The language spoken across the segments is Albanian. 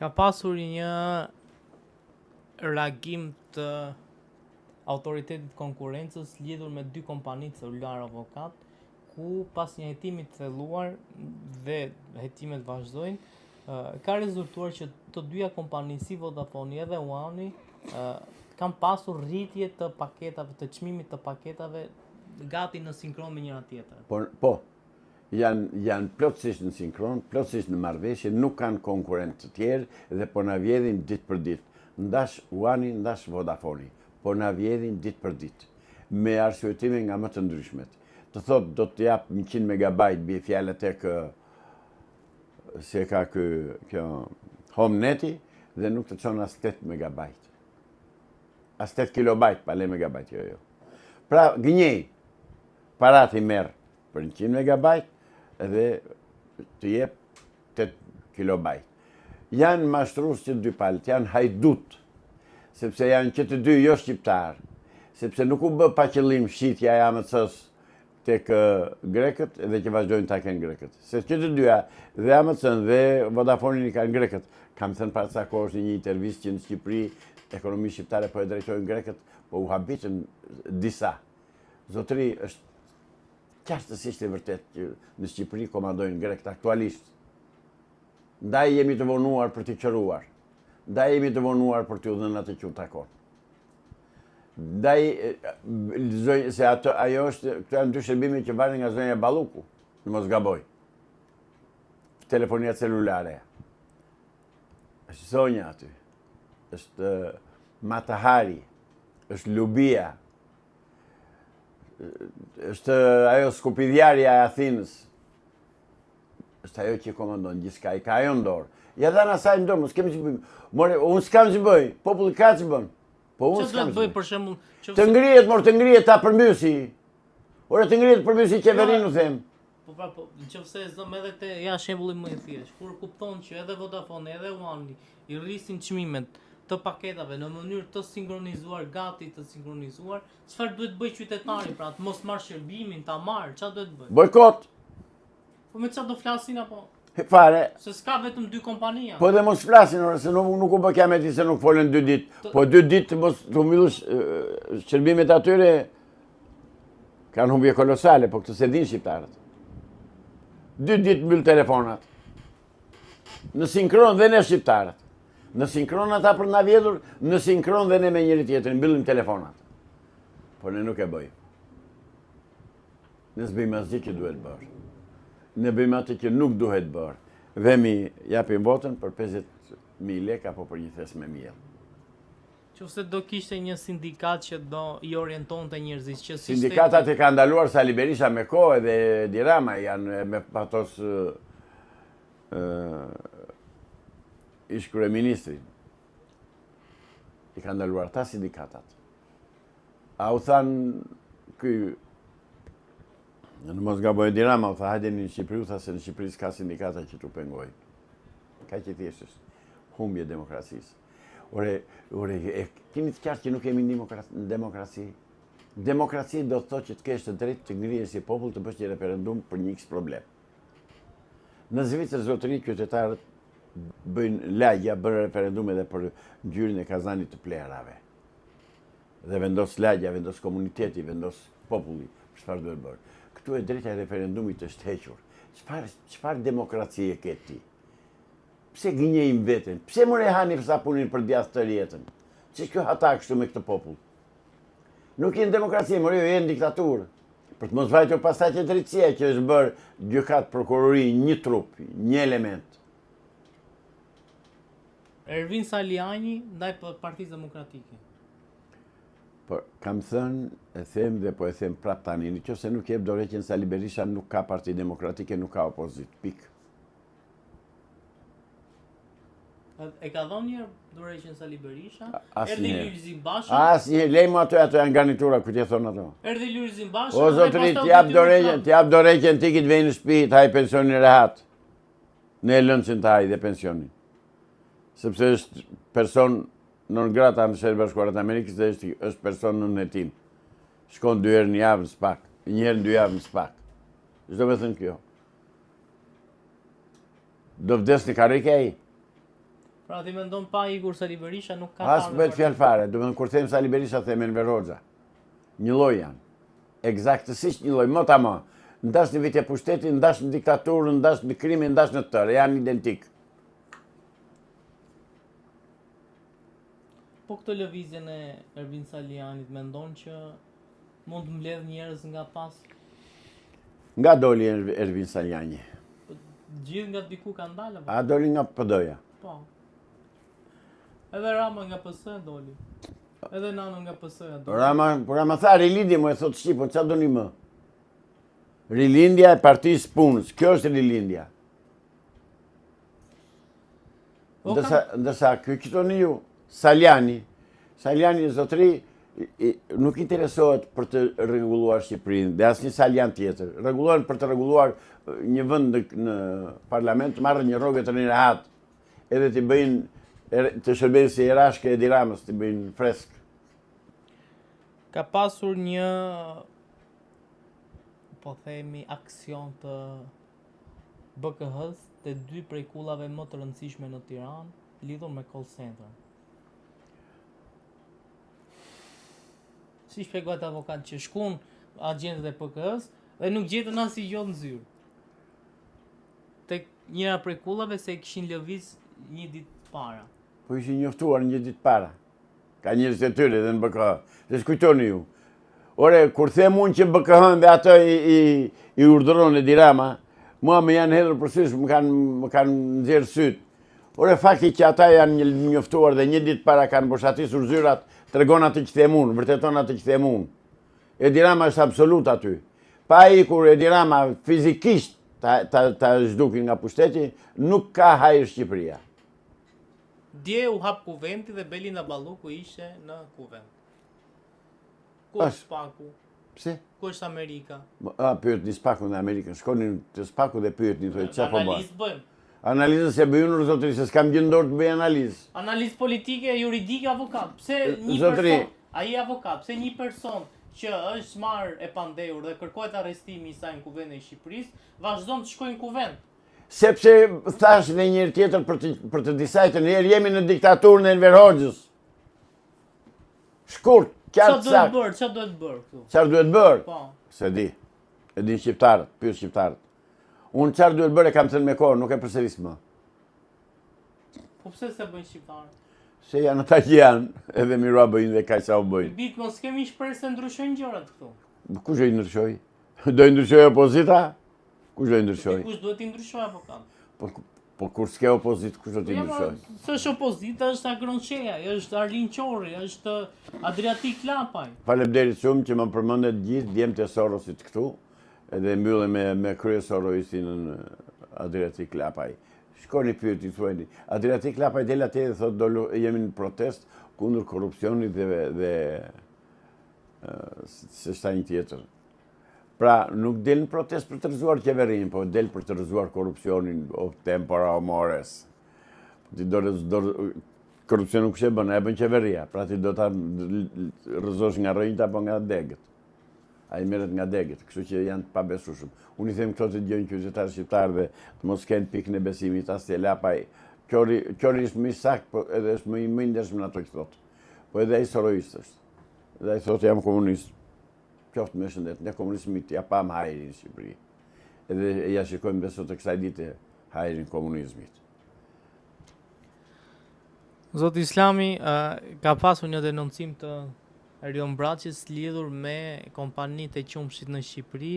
Ka pasur një reagim të autoritetit të konkurrencës lidhur me dy kompanitë celular avokat, ku pas një hetimi të thelluar dhe hetimet vazhdojnë, ka rezultuar që të dyja kompanitë si Vodafone edhe One kanë pasur rritje të paketave, të çmimit të paketave gati në sinkron me njëra tjetrën. Po, po, janë janë plotësisht në sinkron, plotësisht në marrëveshje, nuk kanë konkurrentë të tjerë dhe po na vjedhin ditë për ditë. Ndash One-i, ndash Vodafone-i. Po na vjedhin ditë për ditë. Me arsyetime nga më të ndryshmet. Të thotë do të jap 100 megabajt, bie fjala tek si e ka ky kjo HomeNet-i dhe nuk të çon as 8 megabajt. As 8 kilobajt, pa le megabajt, jo, jo. Pra, gënjej, parat i merr për 100 megabajt dhe të jep 8 kilobajt. Janë mashtrus që dy palët, janë hajdut, sepse janë që të dy jo shqiptarë, sepse nuk u bë pa qëllim shitja e AMC-s tek grekët dhe që vazhdojnë ta kenë grekët. Se që të dyja, dhe AMC-n dhe Vodafone-in i kanë grekët. Kam thënë para ca kohësh në një intervistë që në Shqipëri ekonominë shqiptare po e drejtojnë grekët, po u habitën disa. Zotëri, është qartësisht e vërtetë që në Shqipëri komandojnë grekët aktualisht. Ndaj jemi të vonuar për t'i qëruar. Ndaj jemi të vonuar për t'ju dhënë atë që u takon. Ndaj, se ato, ajo është, këto janë dy shërbime që varen nga zonja Balluku, në mos gaboj. Telefonia celulare. është zonja aty. është Mata Hari, është Lubia, është ajo skupidhjarja e Athinës, është ajo që komandon gjithçka, i ka ajo në dorë. Ja dhanë asaj në dorë, mos kemi ç'bëjmë. More, unë s'kam ç'bëj, populli ka ç'bën. Po unë s'kam ç'bëj. Për shembull, që të ngrihet, mor të ngrihet ta përmbysi. Ore të ngrihet përmbysi qeverinë, u them. Po pra, po, në qoftë se e zëmë edhe te, ja shembulli më i thjeshtë, kur kupton që edhe Vodafone edhe One i rrisin çmimet të paketave në mënyrë të sinkronizuar, gati të sinkronizuar, çfarë duhet bëjë qytetari, pra të mos marrë shërbimin, ta marrë, çfarë duhet bëjë? Bojkot. Po me çfarë do flasin apo? Fare. Se s'ka vetëm dy kompania. Po dhe mos flasin, ore, se nuk, nuk u bë kiameti se nuk folën dy ditë. Po dy ditë mos të mbyllësh shërbimet atyre kanë humbje kolosale, po këtë s'e dinë shqiptarët. Dy ditë mbyll telefonat. Në sinkron dhe ne shqiptarët. Në sinkron ata për na vjedhur, në sinkron dhe ne me njëri tjetrin, mbyllim telefonat. Po ne nuk e bëjmë. Ne s'bëjmë asgjë që duhet bërë. Ne bëjmë atë që nuk duhet bërë. Vemi, japim votën për 50.000 lekë apo për një thes me miell. Qoftë se do kishte një sindikat që do i orientonte njerëzit që si Sindikatat e ka ndaluar Sali Berisha me kohë edhe Edi Rama janë me patos ish kryeministrin. I ka ndaluar ata sindikatat. A u thanë ky në mos gaboj Edi Rama, u tha hajdeni në Shqipëri, u tha se në Shqipëri s'ka sindikata që t'u pengojnë. Kaq e thjeshtë është humbje demokracisë. Ore, ore, e keni të qartë që nuk jemi në demokraci. Demokraci do të thotë që të kesh të drejtë të ngrihesh si popull të bësh një referendum për një x problem. Në Zvicër zotëri qytetarët bëjnë lagja, bën referendum edhe për ngjyrën e kazanit të plehrave. Dhe vendos lagja, vendos komuniteti, vendos populli, për çfarë duhet bërë. Këtu e drejta e referendumit është hequr. Çfarë çfarë demokracie ke ti? Pse gënjejmë veten? Pse more hani sapunin për djathë tërë jetën? Ç'është kjo hata kështu me këtë popull? Nuk je në demokraci, more jo, je në diktaturë. Për të mos vajtur pastaj te drejtësia që është bërë gjykatë prokurori një trup, një element. Ervin Salianji ndaj Partisë Demokratike. Po, kam thënë, e them dhe po e them prapë tani, në qoftë se nuk jep dorëheqjen Sali Berisha, nuk ka Parti Demokratike, nuk ka opozitë, pikë. E ka dhënë një dorëheqjen Sali Berisha, erdhi Lulzim Basha. Asnjëherë, lej mu ato, ato janë garnitura, kujt e thonë ato? Erdhi Lulzim Basha. O zotëri, të jap dorëheqjen, të jap dorëheqjen ti të vejë në shtëpi, të hajë pensionin rehat. Ne e lëmë që të hajë dhe pensionin. Sepse është person non grata në Shtetet e Bashkuara të Amerikës dhe është, është person nën hetim. Shkon dy herë në javë në SPAK, një herë në dy javë në SPAK. Ç'do me thënë kjo? Do vdes në karrike ai? Pra ti mendon pa ikur Sali Berisha nuk ka As bëhet fjalë fare, domethënë kur them Sali Berisha them Enver Hoxha. Një lloj janë. Ekzaktësisht një lloj, mot a mot. Ndash në vite pushteti, ndash në diktaturë, ndash në krimin, ndash në tërë, janë identik. Po këtë lëvizjen e Ervin Salianjit mendon që mund të mbledhë njerëz nga pas? Nga doli Ervin Salianji? Po, gjithë nga diku kanë dalë apo? A doli nga PD-ja? Po. Edhe Rama nga PS doli. Edhe Nano nga PS doli. Rama, po Rama tha rilindje, më e thotë shqip, po ça doni më? Rilindja e partisë punës, kjo është rilindja. Po ndërsa, ndërsa ky që thoni ju, Salianji, Salianji zotëri, nuk interesohet për të rregulluar Shqipërinë dhe asnjë Salian tjetër. Rregullohen për të rregulluar një vend në, në parlament, të marrë një rrogë të rrinë rehat, edhe t'i bëjnë të shërbejnë si erashke Edi Ramës, t'i bëjnë fresk. Ka pasur një po themi aksion të BKH-së te dy prej kullave më të rëndësishme në Tiranë, lidhur me call center. Si shpjegohet avokat që shkun agjentët e BKH-së dhe nuk gjetën asnjë gjë në zyrë. Tek njëra prej kullave se e kishin lëviz një ditë para. Po ishin njoftuar një ditë para. Ka njerëz të tyre dhe në BKH. Dhe s'kujtoni ju. Ore, kur them unë që BKH-në dhe atë i, i, i urdhëron Edi Rama, mua më janë hedhur për sysh, më kanë, më kanë nxjerrë sytë. Ore, fakti që ata janë njoftuar dhe një ditë para kanë boshatisur zyrat, tregon atë që them unë, vërteton atë që them unë. Edi Rama është absolut aty. Pa ikur Edi Rama fizikisht ta, ta, ta zhdukin nga pushteti, nuk ka hajër Shqipëria. Dje u hap kuvendi dhe Belinda Balluku ishte në kuvend. Ku është Spaku? Pse? Ku është Amerika? A, pyetni Spakun dhe Amerikën, shkoni te Spaku dhe pyetni, thoj, ça po bën? Analizë bëjmë. Analizën s'e bëj unë, zotëri, se s'kam gjë në dorë të bëj analizë. Analizë politike, juridike, avokat. Pse një zotëri, person, ai avokat, pse një person që është marrë e pandehur dhe kërkohet arrestimi i saj në Kuvendin e Shqipërisë, vazhdon të shkojë në Kuvend. Sepse thashë dhe një herë tjetër për të, për të disajtën herë, jemi në diktaturën e Enver Hoxhës. Shkurt, qartë saktë. Çfarë duhet bërë, çfarë duhet bërë këtu? Çfarë duhet bërë? Po. S'e di. E din shqiptarët, pyet shqiptarët. Unë çfarë duhet bërë e kam thënë me kohë, nuk e përsëris më. Po pse s'e bëjnë shqiptarët? Se janë ata që janë, edhe mirë ua bëjnë dhe kaq sa u bëjnë. Bit, mos kemi shpresë se ndryshojnë gjërat këtu. Kush do i ndryshojë? Do i ndryshojë opozita? Kush do i ndryshojë? Kush duhet t'i ndryshojë avokat? Po, po kur s'ke opozitë, kush do t'i po ndryshojë? S'është opozita, është Agron Shehaj, është Arlind Qorri, është Adriatik Lapaj. Faleminderit shumë që më përmendet gjithë djemtë e Sorosit këtu, edhe mbyllim me, me krye Soroistin Adriatik Lapaj. Shkoni pyetni, thuajni. Adriatik Lapaj del atje dhe thotë do jemi në protestë kundër korrupsionit dhe, dhe se shta një tjetër. Pra, nuk del në protestë për të rrëzuar qeverinë, po del për të rrëzuar korrupsionin o tempora o mores. Ti do do korrupsionin kush e bën, e bën qeveria. Pra ti do ta rrëzosh nga rrënjët apo nga degët. Ai merret nga degët, kështu që janë të pabesueshëm. Unë i them këto të dëgjojnë qytetarët shqiptarë dhe të mos kenë pikën e besimit as te Lapaj. Qorri, Qorri është më i saktë, po edhe është më i më i ndershëm në ato që thotë. Po edhe ai soroist është. Dhe ai thotë jam komunist. Qoftë me shëndet, ne komunizmit ia pamë hajrin në Shqipëri. Edhe ia shikojmë dhe sot e kësaj dite hajrin komunizmit. Zoti Islami, ka pasur një denoncim të Erion Braçes lidhur me kompanitë e qumështit në Shqipëri,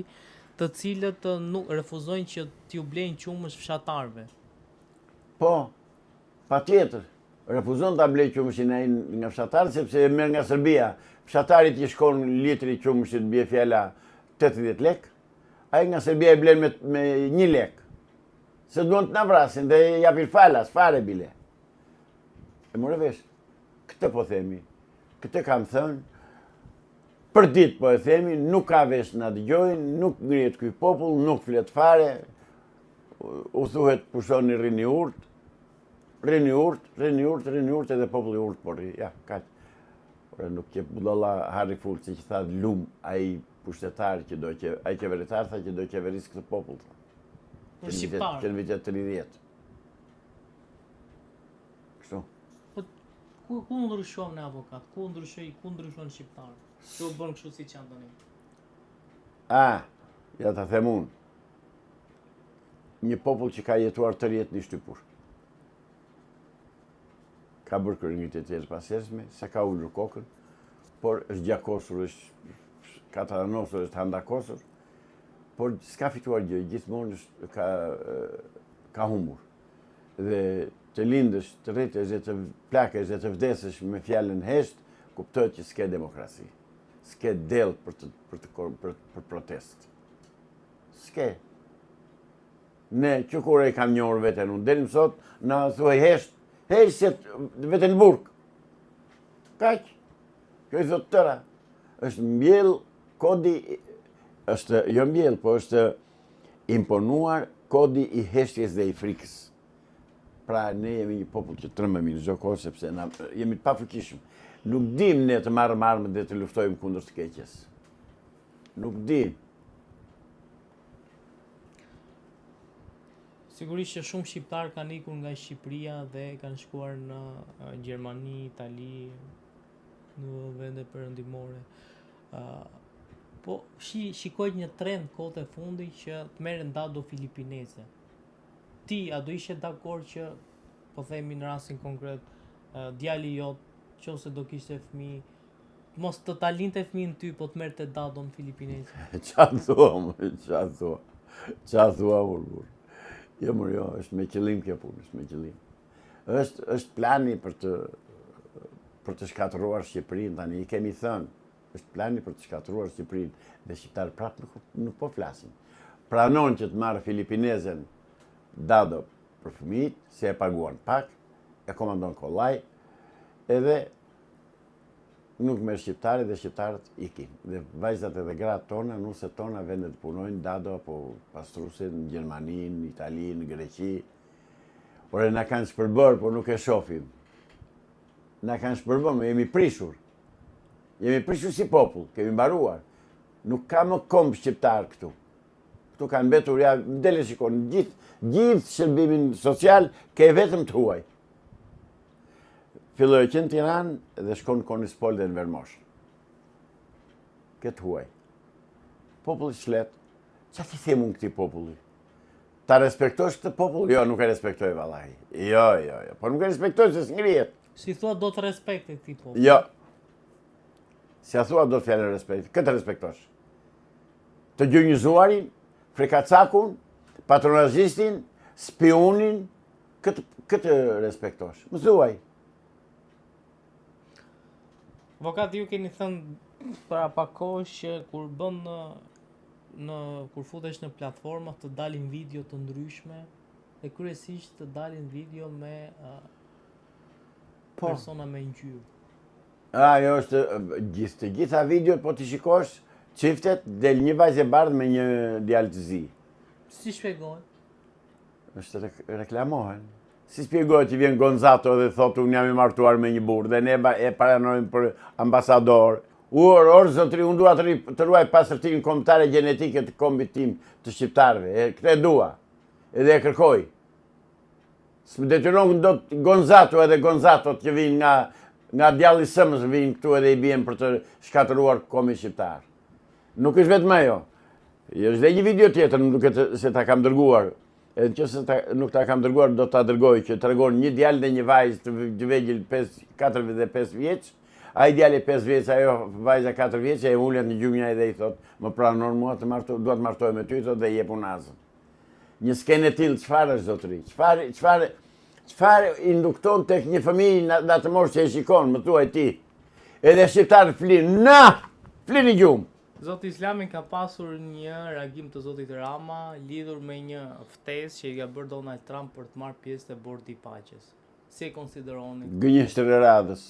të cilët nuk refuzojnë që t'ju blejnë qumësht fshatarëve. Po, Patjetër, refuzon ta blejë qumështin ai nga fshatarët sepse e merr nga Serbia. Fshatarit i shkon litri i qumështit bie fjala 80 lek, ai nga Serbia e blen me, me një lek. Se duan të na vrasin dhe e japin falas, fare bile. E more vesh, këtë po themi, këtë kam thënë, për ditë po e themi, nuk ka vesh na dëgjojnë, nuk ngrihet ky popull, nuk flet fare, u thuhet pushoni rrini urtë, rrini urtë, rrini urtë, rrini urtë edhe populli urtë po rri, ja, kaq. Ore nuk qe budalla Harry Fultzi që tha lum ai pushtetar që do që ai qeveritar tha që do qeverisë këtë popull. Për shqiptar. Që në vitet 30. Ku ku ndryshuam ne avokat? Ku ndryshoi, ku ndryshuan shqiptarët? Që u bën kështu siç janë tani? A, ja ta them unë. Një popull që ka jetuar tërë jetën i shtypur. Ka bërë kryengritje të herëpashershme, s'e ka ulur kokën, por është gjakosur, është katranosur, është handakosur, por s'ka fituar gjë, gjithmonë është ka ka humbur. Dhe të lindësh, të rritesh dhe të plakesh dhe të vdesësh me fjalën hesht, kuptohet që s'ke demokraci. S'ke dell për të për të për, për protestë. S'ke. Ne që kur e kam njohur veten unë deri më sot, na thuhej hesht, hesht se vete në burg. Kaq. Kjo i thotë tëra. Është mbjell kodi është jo mbjell, po është imponuar kodi i heshtjes dhe i frikës. Pra ne jemi një popull që trembemi në çdo kohë sepse na jemi të pafuqishëm. Nuk dim ne të marrim armët dhe të luftojmë kundër të keqes. Nuk dim. Sigurisht që shumë shqiptarë kanë ikur nga Shqipëria dhe kanë shkuar në Gjermani, Itali, në vende perëndimore. Uh, po shi, shikoj një trend kohët e fundit që të merren dado filipineze. Ti a do ishe dakord që po themi në rastin konkret uh, djali jot qoftë se do kishte fëmijë mos të ta linte fëmijën ty, po të merrte dadon filipineze. Ça thua, më, ça thua? Ça thua, mor burrë? Jo, mor, jo, është me qëllim kjo punë, është me qëllim. Është është plani për të për të shkatërruar Shqipërinë tani i kemi thënë, është plani për të shkatërruar Shqipërinë dhe shqiptarët prapë nuk nuk po flasin. Pranon që të marrë filipinezen Dado për fëmijët, se e paguan pak, e komandon kollaj, edhe nuk merr shqiptari dhe shqiptarët ikin. Dhe vajzat edhe gratë tona, nuset tona, vende të punojnë dado apo pastruese në Gjermani, në Itali, në Greqi, Ore, na kanë shpërbërë, por nuk e shofim. Na kanë shpërbërë, më jemi prishur. Jemi prishur si popull, kemi mbaruar. Nuk ka më komb shqiptar këtu. Këtu kanë mbetur, ja, del e shikon, gjithë, gjithë shërbimin social, ke vetëm të huaj. Filloi që në Tiranë dhe shkon në Konispol dhe në Vermosh. Ke të huaj. Populli s'flet, ça t'i them unë këtij populli? Ta respektosh këtë popull? Jo, nuk e respektoj vallahi. Jo, jo, jo. Po nuk e respektoj se s'ngrihet. S'i thua dot respekt këtij populli? Jo. S'ia thua dot fjalën respekt. Kë të respektosh? Të gjunjëzuarin, frikacakun, patronazhistin, spiunin, kë të, kë të respektosh? Më thuaj. Avokat, ju keni thënë para pak kohësh që kur bën në në kur futesh në platforma të dalin video të ndryshme dhe kryesisht të dalin video me uh, po. persona me ngjyrë. Ajo është gjithë të gjitha videot po t'i shikosh çiftet del një vajzë e bardhë me një djalë të zi. Si shpjegohet? Është reklamohen. Si shpjegohet që vjen Gonzato dhe thotë unë jam i martuar me një burrë dhe ne e pranojmë për ambasador. Or, or, zotri, unë dua të, ri, të ruaj pastërtinë kombëtare gjenetike të kombit tim të shqiptarëve. E, këtë e dua. Edhe e kërkoj. S'më detyron dot Gonzato edhe Gonzatot që vijnë nga, nga djalli i sëmës vijnë këtu edhe i bien për të shkatërruar kombin shqiptar. Nuk është vetëm ajo. Është dhe një video tjetër, më duket se ta kam dërguar. Edhe në qoftë se ta, nuk ta kam dërguar, do ta dërgoj që tregon një djalë dhe një vajzë të, të vegjël 5, 4 dhe 5 vjeç. Ai djali 5 vjeç, ajo vajza 4 vjeç, e ulet në gjunjë dhe i thot, më pranon mua të marto, dua të martohem me ty, thot dhe i jep unazën. Një skenë e tillë çfarë është zotëri? Çfarë çfarë çfarë indukton tek një fëmijë në, në atë moshë që e shikon, më thuaj ti. Edhe shqiptarët flinë, na, flinë në gjumë. Zoti Islami ka pasur një reagim të zotit Rama lidhur me një ftesë që i ka bërë Donald Trump për të marrë pjesë te Bordi i Paqes. Si e konsideroni? Gënjeshtër e radhës.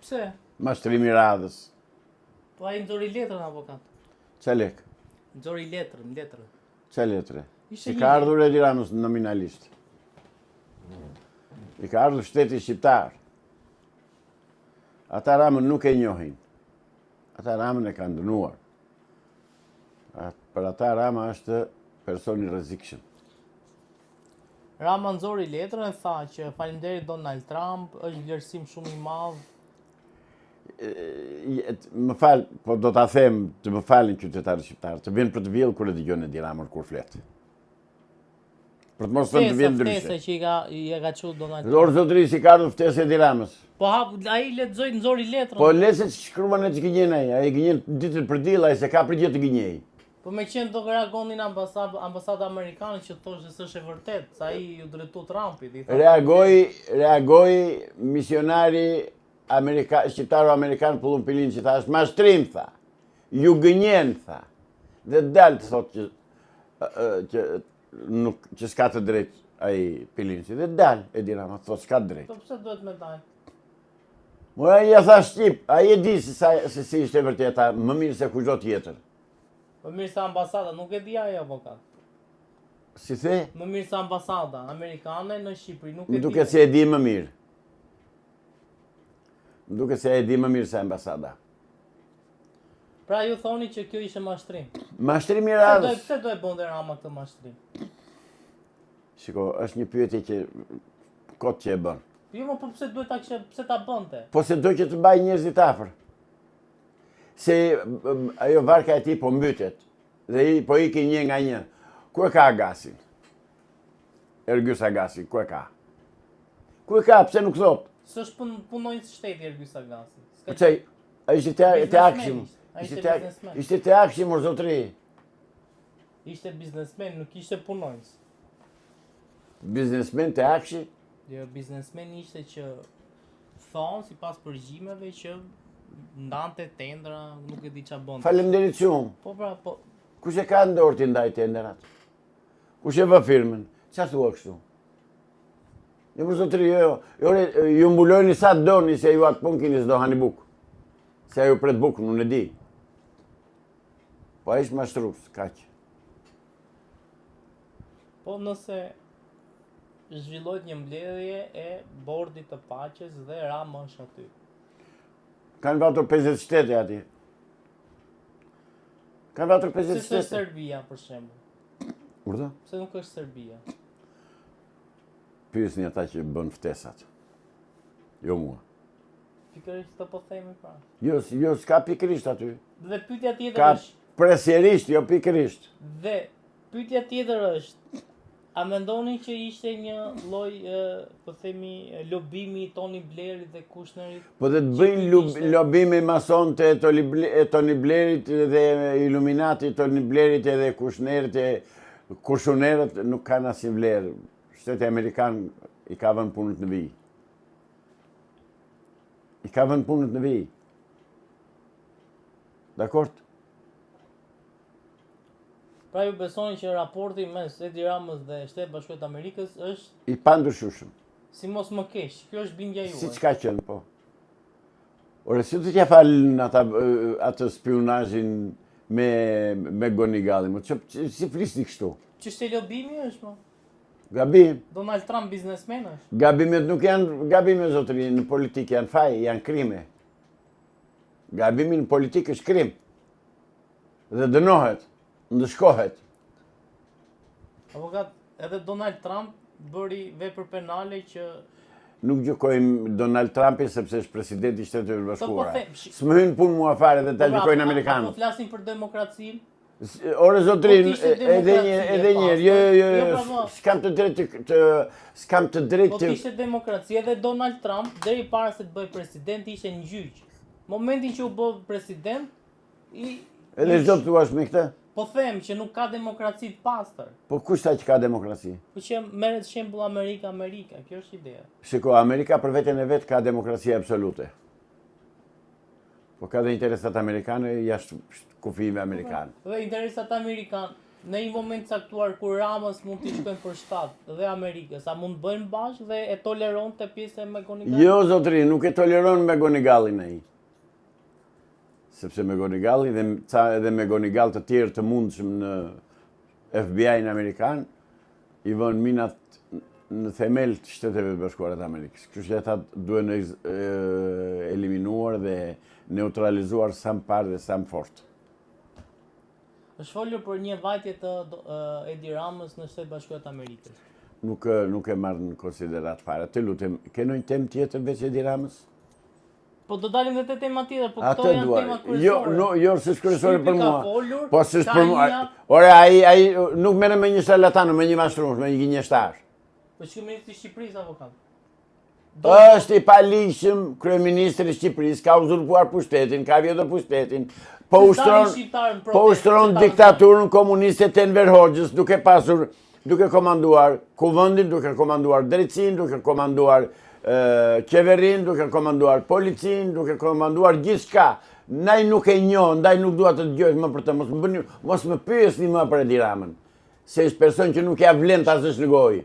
Pse? Mashtrim i radhës. Po ai nxori letrën avokat. Ça lek? Nxori letrën, letrën. Ça letre? I ka ardhur Edi Ramës nominalisht. I ka ardhur shteti shqiptar. Ata Ramën nuk e njohin. Ata Ramën e kanë dënuar. Për ata Rama është person i rrezikshëm. Rama nxori letrën e tha që faleminderit Donald Trump, është vlerësim shumë i madh. Më fal, po do ta them, të më falin qytetarët shqiptarë, të vjen për të vjellë kur e dëgjon Edi Ramën kur flet. Për të mos thënë të vjen ndryshe. Ftesa që i ka i ka çu Donald Trump. Or zotëri s'i ka ardhur ftesë Edi Ramës. Po hap ai lexoi nxori letrën. Po le se shkruan e ç'gënjen ai, ai gënjen ditën për diell, ai s'e ka për gjë të gënjejë. Po me qenë do reagonin ambasada, ambasada amerikane që thoshte se s'është e vërtetë, se ai iu drejtu Trumpit. I tha, reagoi, reagoi misionari Amerika, shqiptaro-amerikan Pëllumb Pilinçi, tha, është mashtrim, tha. Ju gënjen, tha. Dhe dal të thotë që, që, nuk, që s'ka të drejtë ai Pilinçi. Dhe dal, Edi Rama, thotë s'ka të drejtë. Po pse duhet me dal? Mora ai ia tha shqip, ai e di se, sa, se si ishte e vërteta, më mirë se kushdo tjetër. Më mirë se ambasada, nuk e di ai avokat. Si the? Më mirë se ambasada amerikane në Shqipëri, nuk e di. Më duket se e di më mirë. Më duket se e di më mirë se ambasada. Pra ju thoni që kjo ishte mashtrim. Mashtrim i radhës. Pse do e bonte Rama këtë mashtrim? Shiko, është një pyetje që kot që e bën. Jo, mo, po pse duhet ta kishte, pse ta bënte? Po se do që të mbajë njerëzit afër. Se ajo varka e tij po mbytet dhe i po ikin një nga një. Ku e ka Agasin? Ergys Agasi, ku e ka? Ku e ka, pse nuk thot? S'është pun, punonjës shteti Ergys Agasi. Po pse, ai ishte te, te AKSHI. Ishte te, ishte te AKSHI, mor zotëri. Ishte biznesmen, nuk ishte punonjës. Biznesmen te AKSHI? Jo, biznesmen ishte që thonë sipas përgjimeve që ndante tendra, nuk e di ça bënte. Faleminderit shumë. Po pra, po. Kush e ka në dorë t'i ndajë tenderat? Kush e vë firmën? Ça thua kështu? Jo mor zotëri, jo, jo, jo, ju mbulojni sa doni se ju atë punë kini s'do hani bukë. Se ju pret bukën, unë e di. Po ai është mashtrues, kaq. Po nëse zhvillohet një mbledhje e bordit të paqes dhe Rama është aty. Kanë vatur 50 shtete aty. Kanë vatur 50 shtete. Pse s'është Serbia, për shembull? Urdhë? Pse nuk është Serbia? Pyesni ata që bën ftesat. Jo mua. Pikërisht të po themi pra. Jo, jo, s'ka pikërisht aty. Dhe pyetja tjetër ka është... Ka presjerisht, jo pikërisht. Dhe pyetja tjetër është, a mendoni që ishte një lloj, po themi, lobimi i Tony Blairit dhe Kushnerit? Po dhe të bëjnë lobimi masonët e Tony Blairit dhe Illuminati Tony Blairit edhe Kushnerit e Kushnerët nuk kanë asnjë vlerë. Shteti amerikan i ka vënë punët në vijë. I ka vënë punët në vijë. Dakord? Pra ju besoni që raporti mes Edi Ramës dhe Shteteve të Bashkuara të Amerikës është i pandryshueshëm. Si mos më keq, kjo është bindja juaj. Siç ka qenë, po. Ore, si do t'ia falin ata atë spiunazhin me McGonigalin, mo, që, si flisni kështu? Çështje lobimi është, mo? Gabim. Donald Trump biznesmen është. Gabimet nuk janë gabime zotëri, në politikë janë faj, janë krime. Gabimi në politikë është krim. Dhe dënohet, ndëshkohet. Avokat, edhe Donald Trump bëri vepër penale që Nuk gjykojmë Donald Trumpin sepse është presidenti i Shteteve të po Bashkuara. S'më hyn punë mua fare dhe ta po pra, gjykojnë amerikanët. Po flasim për demokracinë? Ore zotëri, edhe një edhe një herë, jo jo jo, jo pra, po. s'kam të drejtë të s'kam të drejtë po të Po ishte demokraci edhe Donald Trump deri para se të bëhej president ishte në gjyq. Momentin që u bë president i Edhe ç'do të thuash me këtë? Po them që nuk ka demokraci të pastër. Po kush tha që ka demokraci? Po që merret shembull Amerika, Amerika, kjo është ideja. Shiko, Amerika për veten e vet ka demokraci absolute. Po ka dhe interesat amerikane jashtë kufijve amerikanë. Dhe interesat amerikanë në një moment caktuar kur Ramës mund t'i shkojnë për shtat dhe Amerikës, a mund të bëjnë bashkë dhe e toleron të pjesë e McGonigal? Jo, zotëri, nuk e toleron McGonigalin ai. Sepse McGonigalli dhe ca edhe McGonigal të tjerë të mundshëm në FBI-n amerikan, i vënë minat në themel të Shteteve të Bashkuara të Amerikës. Kështu që ata duhen eliminuar dhe neutralizuar sa më parë dhe sa më fort. Është folur për një vajtje të Edi Ramës në Shtetet e Bashkuara të Amerikës. Nuk, nuk e marr në konsideratë fare. Të lutem, ke ndonjë temë tjetër veç Edi Ramës? Po do dalim dhe te tema tjetër, po këto Atë janë dua. tema kryesore. Jo, no, jo, s'është kryesore Shtypi për ka mua. folur, Po s'është ka për mua. një- Ore, ai ai nuk merrem me një sharlatan, me një mashtrues, me një gënjeshtar. Po që ministri i Shqipërisë avokat. Është i paligjshëm kryeministri i Shqipërisë, ka uzurpuar pushtetin, ka vjedhur pushtetin, po Se ushtron dalin shqiptarë në po protestë, ushtron se ta diktaturën komuniste të Enver Hoxhës, duke pasur duke komanduar kuvendin, duke komanduar drejtësinë, duke komanduar qeverinë, duke komanduar policinë, duke komanduar gjithçka. Ndaj nuk e njoh, ndaj nuk dua të dëgjoj më për të, mos më bëni, mos më pyesni më për Edi Ramën, se është person që nuk ja vlen ta zësh në gojë.